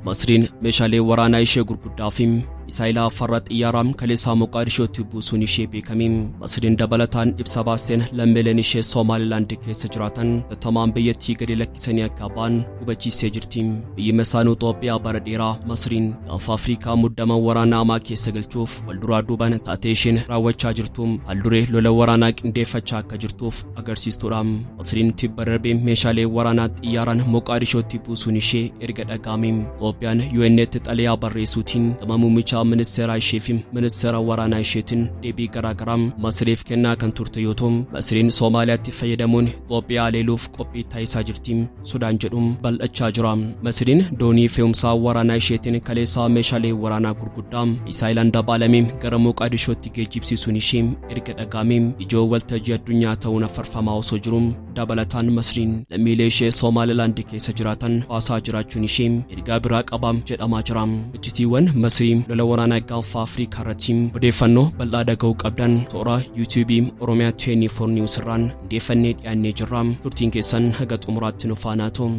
Masriin meeshaalee waraanaa ishee gurguddaa fi misaayila farra xiyyaaraa kaleessaa Moqaadishootti buusuun ishee beekame. Masriin dabalataan ibsa baasteen lammiileen ishee Somaalilaand keessa jiraatan tattamaan biyyattii gadi lakkisanii akka ba'an hubachiistee jirti. Biyyi masaanuu Itoophiyaa bara dheeraa Masriin gaanfa Afrikaa muddama waraanaa hamaa keessa galchuuf wal duraa duubaan taatee isheen raawwachaa jirtu haalduree lola waraanaa qindeeffachaa akka jirtuuf agarsiistuudha. Masriin tibba darbee meeshaalee waraanaa xiyyaaraan Moqaadishootti buusuun ishee erga dhaga'ame. Itoophiyaan UN'tti xalayaa barreessuutiin gama muummicha ministeeraa ishee fi ministeera waraanaa isheetiin deebii garaagaraa Masriif kennaa kan turte yoo ta'u, Masriin Soomaaliyaatti fayyadamuun Itoophiyaa haleeluuf qophii taasisaa jirti. Sodaan jedhu bal'achaa jira. Masriin doonii fe'umsaa waraanaa isheetiin kaleessaa meeshaalee waraanaa gurguddaa misaayilaan dabaalamee gara Moqaadishootti geejjibsiisuun ishee erga dhaga'ame ijoo waltajjii addunyaa ta'uun afarfamaa osoo jiru, dabalataan Masriin lammiilee ishee Somaalilaand keessa jiraatan baasaa jiraachuun ishee ergaa biraa qaba jedhamaa jira. Iccitiiwwan Masrii lola waraanaa gaanfa Afrikaa irratti odeeffannoo bal'aa dhaga'uu qabdan toora YouTube Oromiyaa 24 News irraan qindeeffannee dhiyaannee jirra. Turtiin keessan haga xumuraatti nu faanaa ta'u.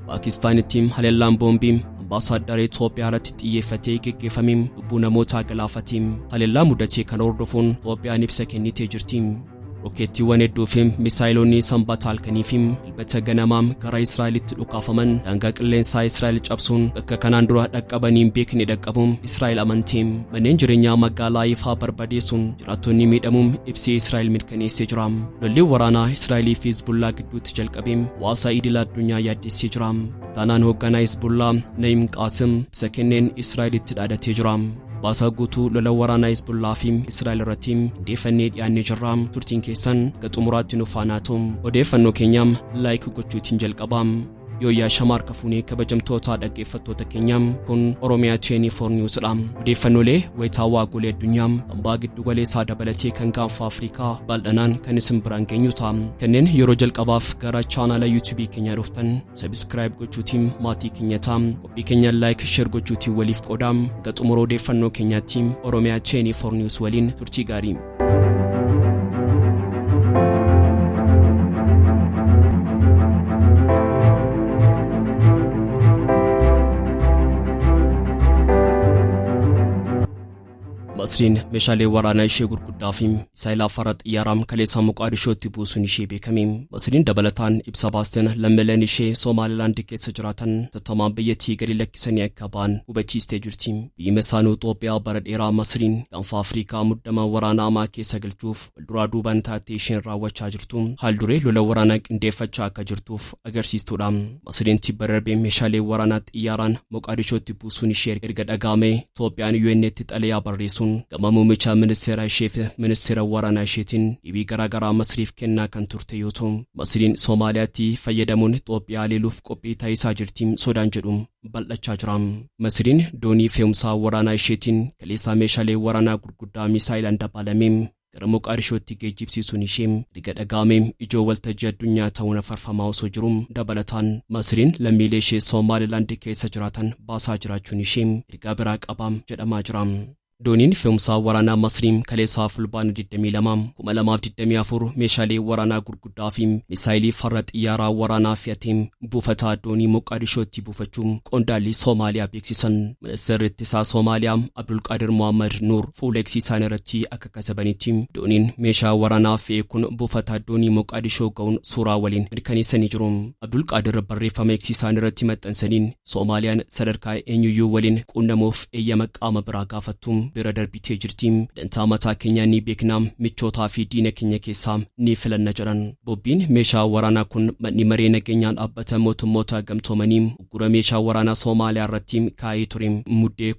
Paakistaanitti haleellaan boombii ambaasaaddara Itoophiyaa irratti xiyyeeffatee geggeeffame lubbuu namootaa galaafate. Haleellaa mudatee kana hordofuun Itoophiyaan ibsa kennitee jirti. Rokeettiiwwan hedduu fi misaayiloonni Sanbata halkanii fi Dilbata ganamaa gara Israa'elitti dhukaafaman daangaa qilleensaa Israa'el cabsuun bakka kanaan dura dhaqqabanii hin beekne dhaqqabuun Israa'el amante. Manneen jireenyaa magaalaa Ifaa barbadeessuun jiraattonni miidhamuun ibsi Israa'el mirkaneessee jira. Lolli waraanaa Israa'elii fi Hizbullaa gidduutti jalqabe hawaasa idil addunyaa yaaddessee jira. Ittaanaan hoogganaa Hizbullaa Na'iim Qaasim ibsa kenneen Israa'elitti dhaadatee jira. Gabaasa guutuu lola waraanaa Hizbullaa fi Israa'el irratti qindeeffannee dhiyaannee jirra. Turtiin keessan hanga xumuraatti nu faanaa ta'u. Odeeffannoo keenya like gochuutiin jalqaba. Yooyyaa shamaar kafuunee kabajamtoota dhaggeeffattoota keenya, kun Oromiyaa 24 News dha. Odeeffannoolee wayitaawaa golee addunyaa hambaa giddu galeessaa dabalatee kan gaanfa Afrikaa bal'anaan kan isin biraan geenyu ta'a. Kanneen yeroo jalqabaaf gara chaanaala YouTube keenyaa dhuftan subscribe gochuutiin maatii keenya ta'a. Qophii keenya like, share gochuutiin waliif qoodaa. Hanga xumura odeeffannoo keenyaatti Oromiyaa 24 News waliin turtii gaarii. Masriin meeshaalee waraanaa ishee gurguddaa fi misaayilaa farra xiyyaaraa kaleessa Moqaadishootti buusuun ishee beekame. Masriin dabalataan ibsa baasteen lammiileen ishee Somaalilaand keessa jiraatan tattamaan biyyattii gadi lakkisanii akka ba'an hubachiistee jirti. Biyyi masaanuu Itoophiyaa bara dheeraa Masriin gaanfa Afrikaa muddama waraanaa hamaa keessa galchuuf walduraa duubaan taatee isheen raawwachaa jirtu haalduree lola waraanaa qindeeffachaa akka jirtuuf agarsiistuudha. Masriin tibba darbe meeshaalee waraanaa xiyyaaraan Moqaadishootti buusuun ishee erga dhaga'ame Itoophiyaan UN'tti xalayaa barreessuun gama muummicha ministeera ishee fi ministeera waraanaa isheetiin deebii garaagaraa Masriif kennaa kan turte yoo ta'u, Masriin Somaaliyaatti fayyadamuun Itoophiyaa haleeluuf qophii taasisaa jirti sodaan jedhu bal'achaa jira. Masriin doonii fe'umsaa waraanaa isheetiin kaleessaa meeshaalee waraanaa gurguddaa misaayilaan dabaalamee gara Moqaadishootti geejjibsiisuun ishee erga dhaga'ame ijoo waltajjii addunyaa ta'uun afarfamaa osoo jiru, dabalataan Masriin lammiilee ishee Somaalilaand keessa jiraatan baasaa jiraachuun ishee ergaa biraa qaba jedhamaa jira. Dooniin fe'umsaa waraanaa Masrii kaleessaa Fulbaana 22, 2024 meeshaalee waraanaa gurguddaa fi misaayilii farra xiyyaaraa waraanaa fe'atee buufata doonii Moqaadishootti buufachuu qondaalli Somaaliyaa beeksisan. Ministeerri ittisaa Somaaliyaa Abdulqaadir Mohammad Nuur fuula X isaanii irratti akka katabanitti, dooniin meeshaa waraanaa fe'e kun buufata doonii Moqaadishoo ga'uun suuraa waliin mirkaneessanii jiru. Abdulqaadir barreeffama X isaanii irratti maxxansaniin, Somaaliyaan sadarkaa eenyuyyuu waliin quunnamuuf eeyyama qaama biraa gaafattu bira darbitee jirti. Dantaa mataa keenyaa ni beekna, michootaa fi diina keenya keessaa ni filanna jedhan. Bobbiin meeshaa waraanaa kun Manni Maree Nageenyaa Dhaabbata Mootummoota Gamtoomanii uggura meeshaa waraanaa Somaaliyaa irratti kaa'ee ture Muddee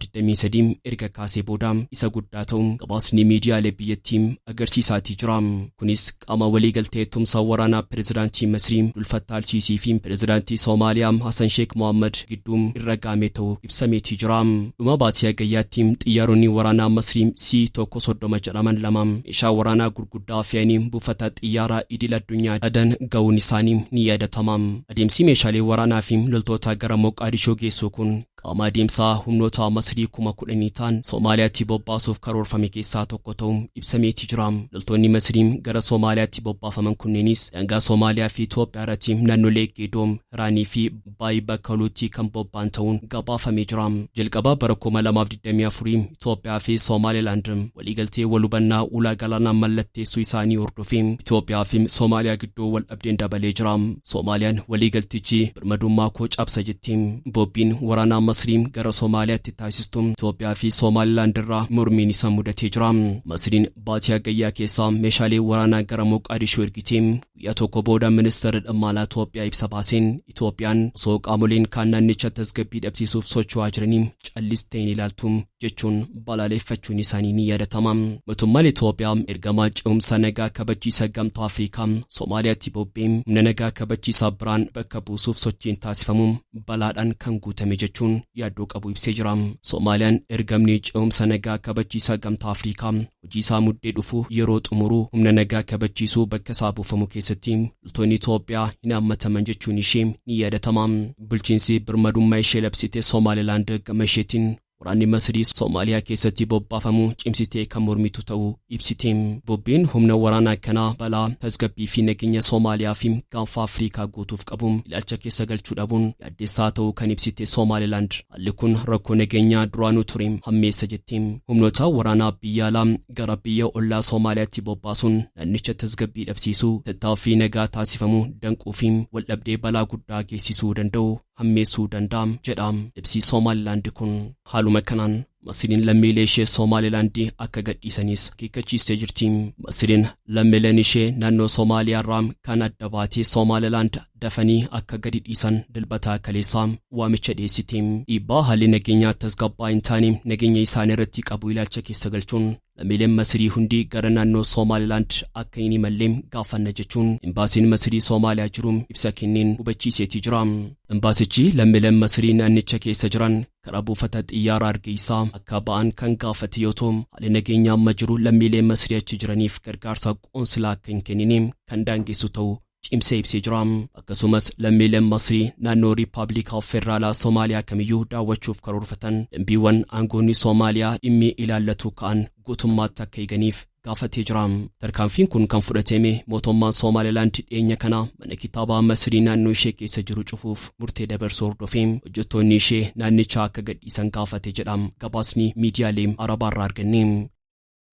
2023 erga kaasee booda isa guddaa ta'uu gabaasni miidiyaalee biyyattii agarsiisaatii jira. Kunis qaama waliigaltee tumsa waraanaa Pirezidaantii Masrii Abdul Fattah Al-Siisii fi Pirezidaantii Soomaaliyaa Hasan Sheek Mohaammad gidduu irra ga'ame ta'uu ibsameetii jira. Dhuma baatii Hagayyaatti xiyyaaronni waraanaa Masrii C-1 30 jedhaman lama meeshaa waraanaa gurguddaa fe'anii buufata xiyyaaraa idil addunyaa Adan ga'uun isaanii ni yaadatama. Adeemsi meeshaalee waraanaa fi loltoota gara Moqaadishoo geessuu kun Qaama adeemsaa humnoota Masrii 10,000 ta'an Somaaliyaatti bobbaasuuf karoorfame keessaa tokko ta'uun ibsameeti jira. Loltoonni Masrii gara Somaaliyaatti bobbaafaman kunneenis daangaa Somaaliyaa fi Itoophiyaa irratti naannolee Geedoom, Hiraanii fi Baay Bakkaluutti kan bobba'an ta'uun gabaafamee jira. Jalqaba bara 2024 Itoophiyaa fi Somaalilaand waliigaltee wal hubannaa ulaa galaanaa mallatteessuu isaanii hordofee Itoophiyaa fi Somaaliyaa gidduu wal dhabdeen dabalee jira. Somaaliyaan waliigaltichi birmadummaa koo cabsa jetti. Bobbiin waraanaa Masrii gara Somaaliyaatti taasistu Itoophiyaa fi Somaalilaand irraa mormiin isa mudatee jira. Masriin baatii Hagayyaa keessaa meeshaalee waraanaa gara Moqaadishoo ergite. Guyyaa tokko booda ministeerri dhimma alaa Itoophiyaa ibsa baaseen Itoophiyaan osoo qaamoleen kaan naannicha tasgabbii dhabsiisuuf socho'aa jiranii callistee hin ilaaltu jechuun balaaleffachuun isaanii ni yaadatama. Mootummaan Itoophiyaa ergamaa ce'umsa nagaa kabachiisa Gamtaa Afrikaa Somaaliyaatti bobbee humna nagaa kabachiisaa biraan bakka buusuuf sochiin taasifamu balaadhaan kan guutame jechuun yaaddoo qabu ibsee jira. Somaaliyaan ergamni ce'umsa nagaa kabachiisa Gamtaa Afrikaa hojii isaa muddee dhufu yeroo xumuru humna nagaa kabachiisuu bakka isaa buufamu keessatti loltoonni Itoophiyaa hin hammataman jechuun ishee ni yaadatama. Bulchiinsi birmadummaa ishee labsite Somaalilaand gama isheetiin waraanni Masrii Somaaliyaa keessatti bobbaafamu cimsitee kan mormitu ta'uu ibsite. Bobbiin humna waraanaa kanaa balaa tasgabbii fi nageenya Somaaliyaa fi gaanfa Afrikaa guutuuf qabu ilaalcha keessa galchuu dhabuun yaaddessaa ta'uu kan ibsite Somaalilaand haalli kun rakkoo nageenyaa duraanuu ture hammeessa jette. Humnoota waraanaa biyya alaa gara biyya ollaa Somaaliyaatti bobbaasuun naannicha tasgabbii dhabsiisuu, tattaaffii nagaa taasifamu danquu fi waldhabdee balaa guddaa geessisuu danda'u hammeessuu danda'a jedha ibsi Somaalilaand kun. Haaluma kanaan Masriin lammiilee ishee Somaalilaand akka gadhiisanis akeekkachiistee jirti. Masriin lammiileen ishee naannoo Somaaliyaa irraa kan adda baatee Somaalilaand dafanii akka gadi dhiisan Dilbataa kaleessaa waamicha dhiyeessite. Dhiibbaa haalli nageenyaa tasgabbaa'aa hin taane nageenya isaanii irratti qabu ilaalcha keessa galchuun lammiileen Masrii hundi gara naannoo Somaalilaand akka hin imalle gaafanna jechuun imbaasiin Masrii Somaaliyaa jiru ibsa kenneen hubachiiseetii jira. Imbaasichi lammiileen Masrii naannicha keessa jiran karaa buufata xiyyaara Hargeysaa akka ba'an kan gaafate yoo ta'u, haalli nageenyaa amma jiru lammiilee Masrii achi jiraniif gargaarsa qoonsilaa akka hin kennine kan daangessu ta'uu cimsee ibsee jira. Akkasumas lammiileen Masrii naannoo Riippaabilikaa Federaalaa Somaaliyaa kamiyyuu daawwachuuf karoorfatan dambiiwwan aangoonni Somaaliyaa dhimmi ilaallatu ka'an guutummaatti akka eeganiif gaafatee jira. Tarkaanfiin kun kan fudhatame mootummaan Somaalilaand dhiyeenya kana mana kitaabaa Masrii naannoo ishee keessa jiru cufuuf murtee dabarsuu hordofee hojjettoonni ishee naannichaa akka gadhiisan gaafate jedha gabaasni miidiyaalee Arabaarraa arganne.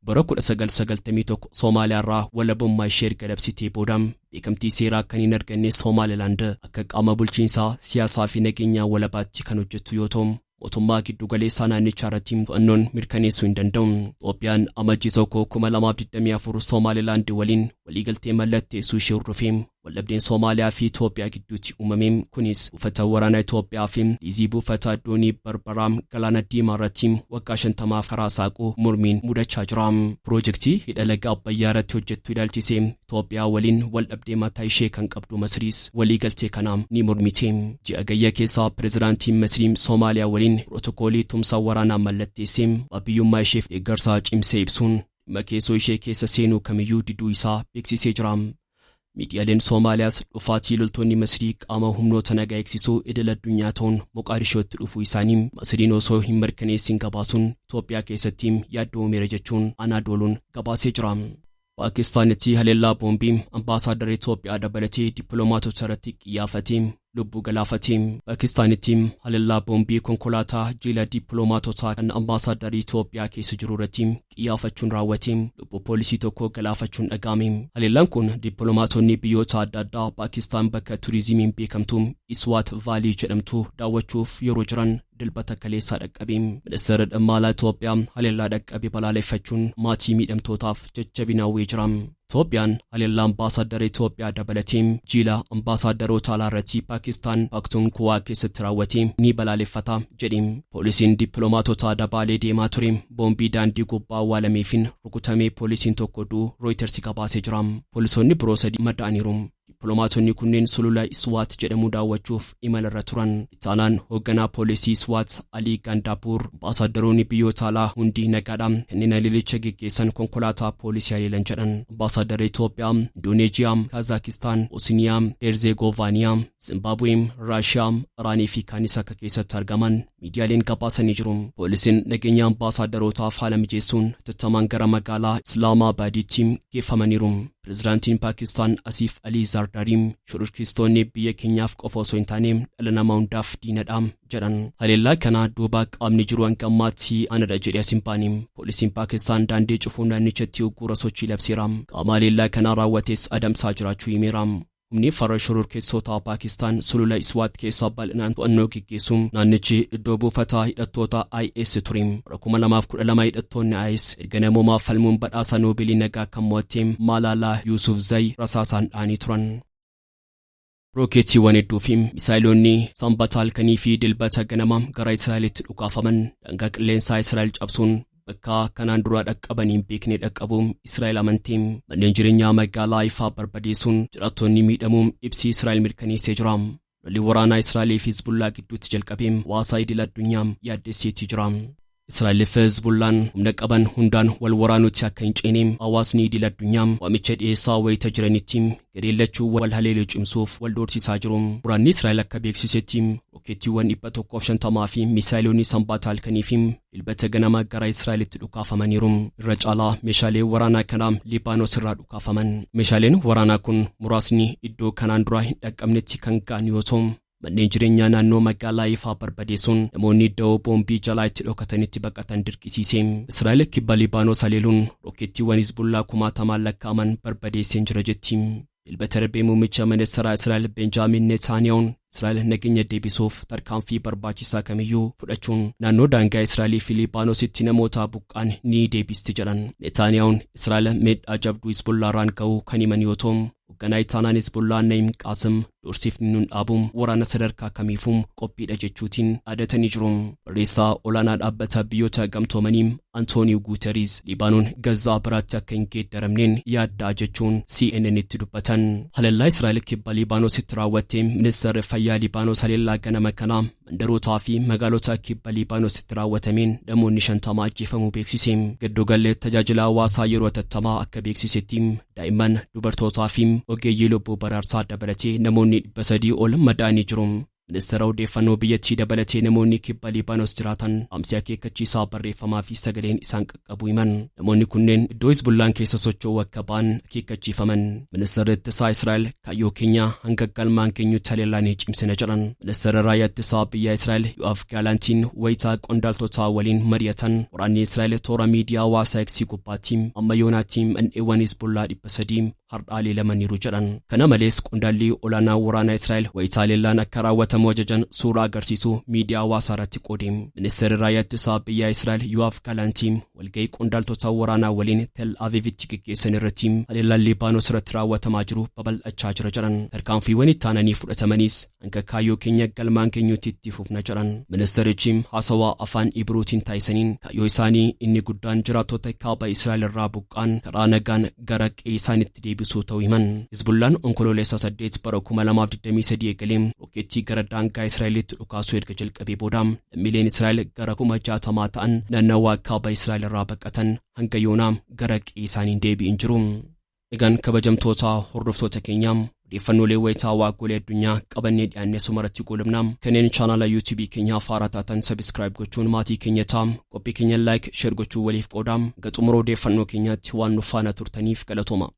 Bara 1991 Somaaliyaa irraa walabummaa ishee erga labsitee booda beekamtii seeraa kan hin arganne Somaalilaand akka qaama bulchiinsaa, siyaasaa fi nageenyaa walabaatti kan hojjettu yoo ta'u, mootummaa giddu galeessaa naannichaa irratti to'annoon mirkaneessuu hin danda'u. Itoophiyaan Amajjii 1, 2024 Somaalilaand waliin waliigaltee mallatteessuu ishee hordofee waldhabdeen Somaaliyaa fi Itoophiyaa gidduutti uumame. Kunis buufata waraanaa Itoophiyaa fi liizii buufata doonii Barbaraa Galaana Diimaa irratti waggaa 50f karaa saaquu mormiin mudachaa jira. Piroojeektii hidha laga Abbayyaa irratti hojjettu ilaalchisee Itoophiyaa waliin waldhabdee mataa ishee kan qabdu Masriis waliigaltee kana ni mormite. Ji'a Gayya keessaa pirezidaantiin Masrii Somaaliyaa waliin pirootokoolii tumsa waraanaa mallatteessee biyyummaa isheef deeggarsa cimsee ibsuun dhimma keessoo ishee keessa seenuu kamiyyuu diduu isaa beeksisee jira. Miidiyaaleen Somaaliyaas dhufaatii loltoonni Masrii qaama humnoota nagaa eegsisuu idil addunyaa ta'uun Moqaadishootti dhufuu isaanii Masriin osoo hin mirkaneessin gabaasuun Itoophiyaa keessatti yaaddoo uumeera jechuun Anaadooluun gabaasee jira. Paakistaanitti haleellaa boombii ambaasaaddara Itoophiyaa dabalatee dippiloomaatota irratti qiyyaafatee lubbuu galaafate. Paakistaanitti haleellaa boombii konkolaataa jila dippiloomaatotaa kan ambaasaaddara Itoophiyaa keessa jiru irratti qiyyaafachuun raawwate lubbuu poolisii tokko galaafachuun dhaga'ame. Haleellaan kun dippiloomaatonni biyyoota adda addaa Paakistaan bakka turizimiin beekamtu Iswaat Vaalii jedhamtu daawwachuuf yeroo jiran Dilbata kaleessaa dhaqqabe. Ministeerri dhimma alaa Itoophiyaa haleellaa dhaqqabe balaaleffachuun maatii miidhamtootaaf jajjabina hawwee jira. Itoophiyaan haleellaa ambaasaaddara Itoophiyaa dabalatee jiila ambaasaadarota alaa irratti Paakistaan Paaktuunkuwaa keessatti raawwate ni balaaleffata jedhe. Poolisiin dippiloomaatota dabaalee deemaa ture boombii daandii gubbaa awwaalameefin rukutamee poolisiin tokko du'uu Rooyitersi gabaasee jira. Poolisoonni biroo sadi madaa'aniiru. Dippiloomaatonni kunneen sulula Iswaat jedhamu daawwachuuf imalarra turan. Ittaanaan hoogganaa poolisii Iswaat Alii Gandaapur ambaasaadaroonni biyyoota alaa hundi nagaadha, kanneen haleelicha geggeessan konkolaataa poolisii haleelan jedhan. Ambaasaadara Itoophiyaa, Indoneeziyaa, Kazaakistaan, Bosniyaa, Herzeegovaaniyaa, Zimbabwee, Raashiyaa, Iraanii fi kaanis akka keessatti argaman miidiyaaleen gabaasanii jiru. Poolisiin nageenya ambaasaadarotaaf haala mijeessuun hatattamaan gara magaalaa Islaamabaaditti geeffamaniiru. Pireezidaantiin Paakistaan Asiif Alii Zaardaarii shororkeessitoonni biyya keenyaaf qofa osoo hin taane dhala namaa hundaaf diinadha jedhan. Haleellaa kana duuba qaamni jiru hanga ammaatti anadha jedhee as hin baane. Poolisiin Paakistaan daandii cufuun naannichatti uggura sochii labseera. Qaama haleellaa kana raawwates adamsaa jiraachuu himeera. Humni farra shororkeessitoota Paakistaan sulula Iswaat keessaa bal'inaan to'annoo geggeessuun naannichi iddoo buufataa hidhattoota IS ture. Bara 2012 hidhattoonni IS erga namoomaa falmuun badhaasa Noobeelii nagaa kan mo'atte Maalaalaa Yuusufzay rasaasaan dha'anii turan. Rookeetiiwwan hedduu fi misaayilonni Sanbata halkanii fi Dilbata ganama gara Israa'elitti dhukaafaman daangaa qilleensaa Israa'el cabsuun bakka kanaan dura dhaqqabanii hin beekne dhaqqabuun Israa'el amantii manneen jireenyaa magaalaa Haayifaa barbadeessuun jiraattonni miidhamuun ibsi Israa'el mirkaneessee jira. Lolli waraanaa Israa'elii fi Hizbullaa gidduutti jalqabee hawaasa idil addunyaa yaaddesseetii jira. Israa'el fi Hizbullaan humna qaban hundaan wal waraanuutti akka hin ceene hawaasni idil addunyaa waamicha dhiyeessaa wayita jiranitti gareen lachuu wal haleeluu cimsuuf wal doorsisaa jiru. Waraanni Israa'el akka beeksisetti rookeettiiwwan 150 fi misaayilonni Sanbata halkanii fi Dilbata ganama gara Israa'elitti dhukaafamaniiru. Irra caalaa meeshaalee waraanaa kana Liibaanos irraa dhukaafaman. Meeshaaleen waraanaa kun muraasni iddoo kanaan dura hin dhaqqabnetti kan ga'an yoo ta'u, manneen jireenyaa naannoo magaalaa Ifaa barbadeessuun namoonni da'oo boombii jalaa itti dhokatanitti baqatan dirqisiise. Israa'el kibba Liibaanos haleeluun rookeettiiwwan Hizbullaa kumaatamaan lakkaa'aman barbadeesseen jira jetti. Dilbata darbee muummicha ministeeraa Israa'el Benjaamin Netanyahuun Israa'el nageenya deebisuuf tarkaanfii barbaachisaa kamiyyuu fudhachuun naannoo daangaa Israa'elii fi Libaanoositti namoota buqqaan ni deebisti jedhan. Netanyahuun Israa'el miidhaa jabduu Hizbullaarraan ga'uu kan himan yoo ta'u, hoogganaa ittaanaan Hizbullaa Naim Qaasim doorsifni nun dhaabuun waraana sadarkaa kamiifuu qophiidha jechuutiin dhaadatanii jiru. Barreessaa olaanaa dhaabbata biyyoota gamtoomanii Antooniyo Guuteriis Libaanoon Gazaa biraatti akka hin geeddaramneen yaaddaa jechuun CNN'tti dubbatan. Haleellaa Israa'el kibba Libaanoositti raawwatte ministeerri fayyaa Libaanos haleellaa ganama kanaa mandarootaa fi magaalota kibba Libaanoositti raawwatameen namoonni 50 ajjeefamuu beeksise. Giddugalli tajaajila hawaasaa yeroo hatattamaa akka beeksisetti daa'imman, dubartootaa fi ogeeyyii lubbuu baraarsaa dabalatee namoonni 300 ol madaa'anii jiru. Ministeera odeeffannoo biyyattii dabalatee namoonni kibba Liibaanos jiraatan dhaamsi akeekkachiisaa barreeffamaa fi sagaleen isaan qaqqabu himan. Namoonni kunneen iddoo Hizbullaan keessa socho'u akka ba'an akeekkachiifaman. Ministeerri ittisaa Israa'el kaayyoo keenya hanga galmaan geenyutti haleellaa ni cimsina jedhan. Ministeerri raayyaa ittisaa biyya Israa'el Yo'aaf Gaalaantiin wayitaa qondaaltotaa waliin mari'atan waraanni Israa'el toora miidiyaa hawaasaa X gubbaatti amma yoonaatti mandheewwan Hizbullaa 300 har'a haleelamaniiru jedhan. Kana malees qondaalli olaanaa waraanaa Israa'el wayitaa haleellaan akka raawwatamu ajajan suuraa agarsiisu miidiyaa hawaasaa irratti qoode. Ministeerri raayyaa ittisaa biyya Israa'el Yo'aaf Gaalaantii walgahii qondaaltota waraanaa waliin Tel Avivitti geggeessan irratti haleellaan Liibaanos irratti raawwatamaa jiru babal'achaa jira jedhan. Tarkaanfiiwwan itti aananii fudhatamanis hanga kaayyoo keenya galmaan geenyutti itti fufna jedhan. Ministeerichi haasawaa afaan Ibruutiin taasisaniin kaayyoo isaanii inni guddaan jiraattota kaaba Israa'el irraa buqqaan karaa nagaan gara qe'ee isaaniitti deebisuu ta'uu himan. Hizbullaan Onkoloolessa 8 bara 2023 eegalee rookeettii gara daangaa Israa'elitti dhukaasuu erga jalqabee booda lammiileen Israa'el gara 60,000 ta'an naannawaa kaaba Israa'el irraa baqatan hanga yoonaa gara qe'ee isaanii deebi'in jiru. Egaan kabajamtoota hordoftoota keenyaa, odeeffannoolee wayitaawaa golee addunyaa qabannee dhiyaannee sumarratti goolabna. Kanneen chaanaala YouTubeii keenyaa haaraa taatan subscribe gochuun maatii keenya ta'a. Qophii keenya like, share gochuun waliif qooda. Hanga xumura odeeffannoo keenyaatti waan nu faana turtaniif galatooma.